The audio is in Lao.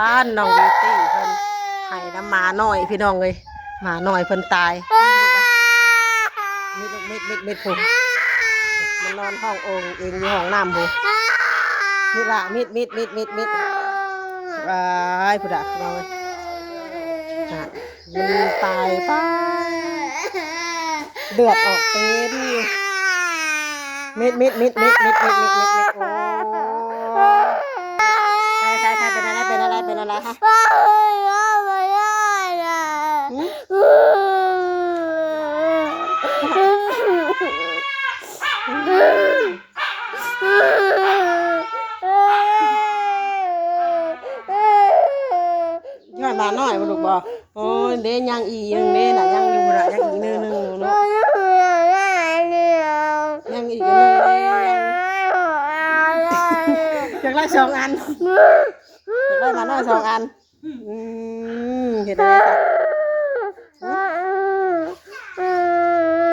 ບ້ານນ້ອງບີຕີ້ເພິ່ນໄຫ້ນຳໝານ້ອຍພີ່ນ້ອງເອີຍ ໝານ້ອຍເພິ່ນຕາຍ ມິດລູກມິດ ມິດ ມິດ ພຸ້ນ ມັນນອນຮ້ອງໂອງເອງຢູ່ຫ້ອງນ້ຳພຸ້ນ ມິດລະ ມິດ ມິດ ມິດ ມິດ ມິດ ວ້າຍ ພຸ້ນນະພີ່ນ້ອງເອີຍ ມັນຕາຍປ້າ ເລືອດອອກເຕັມຢູ່ ມິດ ມິດ ມິດ ໂອ້ຍ ຕາຍ ຕາຍ ຕາຍ ເປັນອະໄລ ເປັນອະໄລ ເປັນອະໄລ ຮະ ຫື? ຍ້ອນຫຼານນ້ອຍບໍ່ລູກບໍ່? ໂອ້ຍ ເດ້ ຍັງອີກໜຶ່ງເດ້ນະ ຍັງຢູ່ນະ ຍັງອີກໜຶ່ງໜຶ່ງເນາະ ຍັງອີກໜຶ່ງເດ້ ຍັງ ຢາກໄດ້ສອງອັນ ຢາກໄດ້ຫຼານນ້ອຍສອງອັນ ອືມ ເຮັດໄດ້